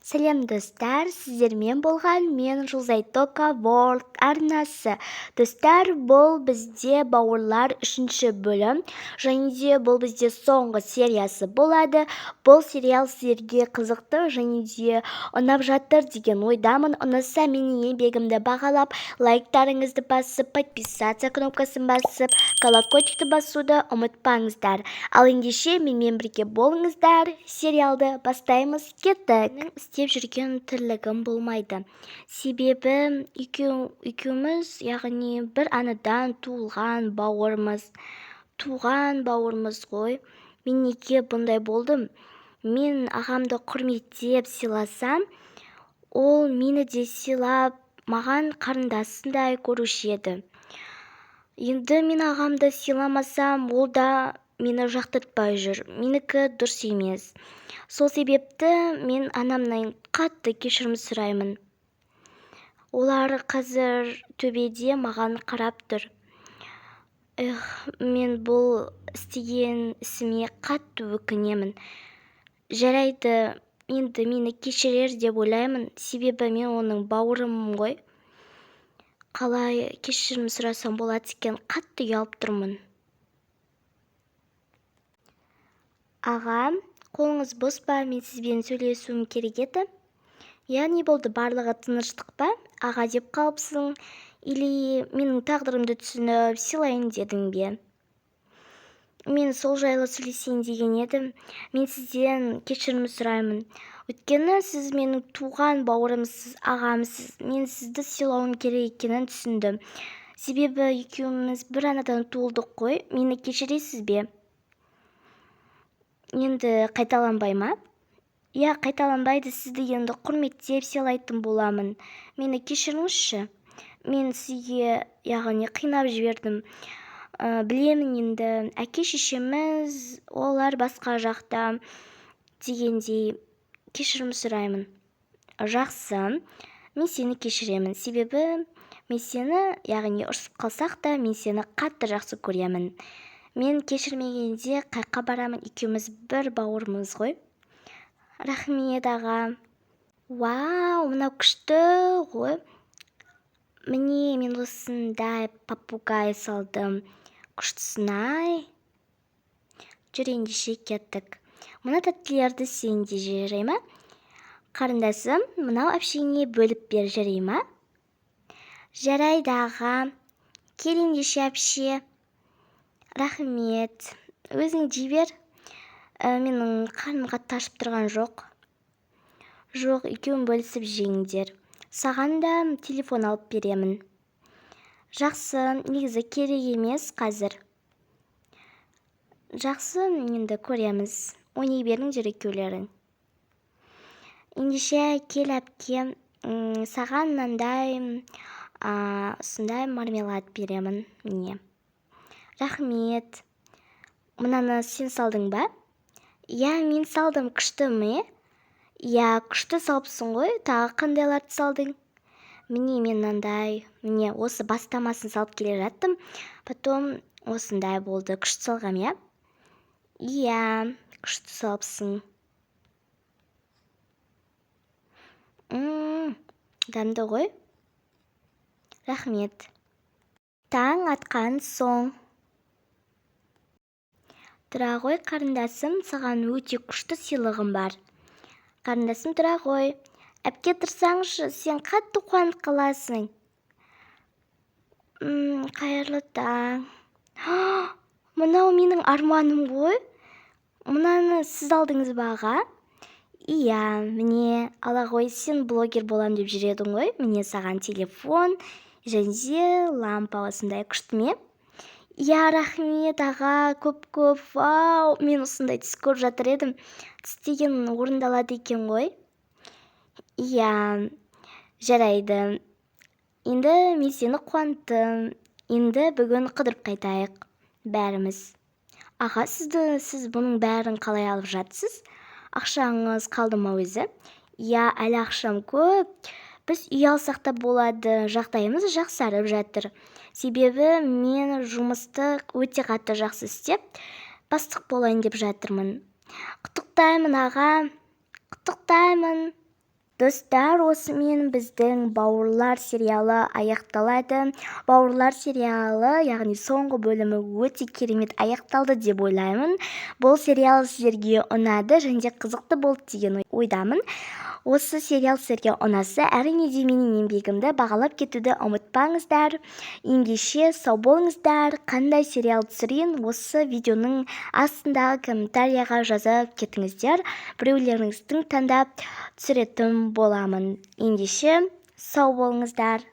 Сәлем, достар! Сіздермен болған мен, Жұлдызай World арнасы. Достар, бұл бізде «Бауырлар» үшінші бөлім және де бұл бізде соңғы сериясы болады. Бұл сериал сіздерге қызықты және де ұнап жатыр деген ойдамын. Ұнаса, менің еңбегімді бағалап, лайктарыңызды басып, подписаться кнопкасын басып, колокольчикті басуды ұмытпаңыздар. Ал ендеше менімен бірге болыңыздар, сериалды бастаймыз, кеттік! Істеп жүрген тірлігім болмайды, себебі екеуміз, яғни бір анадан туылған бауырмыз, туған бауырмыз ғой. Мен неге бұндай болдым? Мен ағамды құрметтеп, сыйласам, ол мені де сыйлап, маған қарындасындай көруші еді. Енді мен ағамды сыйламасам, ол да мені жақтыртпай жүр. Менікі дұрыс емес. Сол себепті мен анамнан қатты кешірім сұраймын. Олар қазір төбеде маған қарап тұр. Эх, мен бұл істеген ісіме қатты өкінемін. Жарайды, енді мені кешірер деп ойлаймын, себебі мен оның бауырымын ғой. Қалай кешірім сұрасам болады екен? Қатты ұялып тұрмын. Аға, қолыңыз бос па? Мен сізбен сөйлесуім керек еді. Иә, не болды, барлығы тыныштық па? Аға деп қалыпсың, или менің тағдырымды түсініп, сыйлайын дедің бе? Мен сол жайлы сөйлесейін деген едім. Мен сізден кешірім сұраймын, өйткені сіз менің туған бауырымсыз, ағамсыз. Мен сізді сыйлауым керек екенін түсіндім, себебі екеуміз бір анадан туылдық қой. Мені кешіресіз бе? Енді қайталанбай ма? Иә, қайталанбайды. Сізді енді құрметтеп, сыйлайтын боламын. Мені кешіріңізші, мен сізге, яғни, қинап жібердім. Білемін енді, әке шешеміз олар басқа жақта дегендей. Кешірім сұраймын. Жақсы, мен сені кешіремін, себебі мен сені, яғни, ұрысып қалсақ та, мен сені қатты жақсы көремін. Мен кешірмегенде қайқа барамын? Екеуміз бір бауырмыз ғой. Рахмет, аға. Вау, мынау күшті ғой! Міне, мен осындай попугай салдым. Күштісін-ай! Жүр ендеше, кеттік. Мына тәттілерді сен де же, жарай ма, қарындасым? Мынау әпшеңе бөліп бер, жарай ма? Жарайды, аға. Кел ендеше, әпше. Рахмет, өзің жей бер. Менің қарным қатты ашып тұрған жоқ. Жоқ, екеуің бөлісіп жеңдер. Саған да телефон алып беремін. Жақсы, негізі керек емес қазір. Жақсы, енді көреміз. Ойнай беріңдер екеулерің. Ендеше кел, әпке. Саған мынандай, осындай мармелад беремін, міне. Рахмет. Мынаны сен салдың ба? Иә, мен салдым. Күшті ме? Иә, күшті салыпсың ғой. Тағы қандайларды салдың? Міне, мен мынандай, міне, осы бастамасын салып келе жаттым, потом осындай болды. Күшті салғам, иә? Иә, күшті салыпсың. Дәмді ғой. Рахмет. Таң атқан соң. Тұра ғой, қарындасым, саған өте күшті сыйлығым бар. Қарындасым, тұра ғой. Әпке, тұрсаңшы, сен қатты қуанып қаласың. Қайырлы таң! Мынау менің арманым ғой. Мынаны сіз алдыңыз ба, аға? Иә, міне, ала ғой. Сен блогер болам деп жүр едің ғой. Міне, саған телефон және де лампа осындай. Күшті ме? Иә, рахмет, аға, көп көп. Вау, мен осындай түс көріп жатыр едім. Түс деген орындалады екен ғой. Иә, жарайды, енді мен сені қуанттым. Енді бүгін қыдырып қайтайық бәріміз. Аға, сіз бұның бәрін қалай алып жатсыз? Ақшаңыз қалды ма өзі? Иә, әлі ақшам көп. Біз үй алсақ та болады, жағдайымыз жақсарып жатыр, себебі мен жұмысты өте қатты жақсы істеп, бастық болайын деп жатырмын. Құттықтаймын, аға, құттықтаймын. Достар, осымен біздің «Бауырлар» сериалы аяқталады. «Бауырлар» сериалы, яғни соңғы бөлімі өте керемет аяқталды деп ойлаймын. Бұл сериал сіздерге ұнады және де қызықты болды деген ойдамын. Осы сериал сіздерге ұнаса, әрине де, менің еңбегімді бағалап кетуді ұмытпаңыздар. Ендеше, сау болыңыздар! Қандай сериал түсірейін, осы видеоның астындағы комментарияға жазып кетіңіздер. Біреулеріңіздің таңдап түсіретін боламын. Ендеше, сау болыңыздар!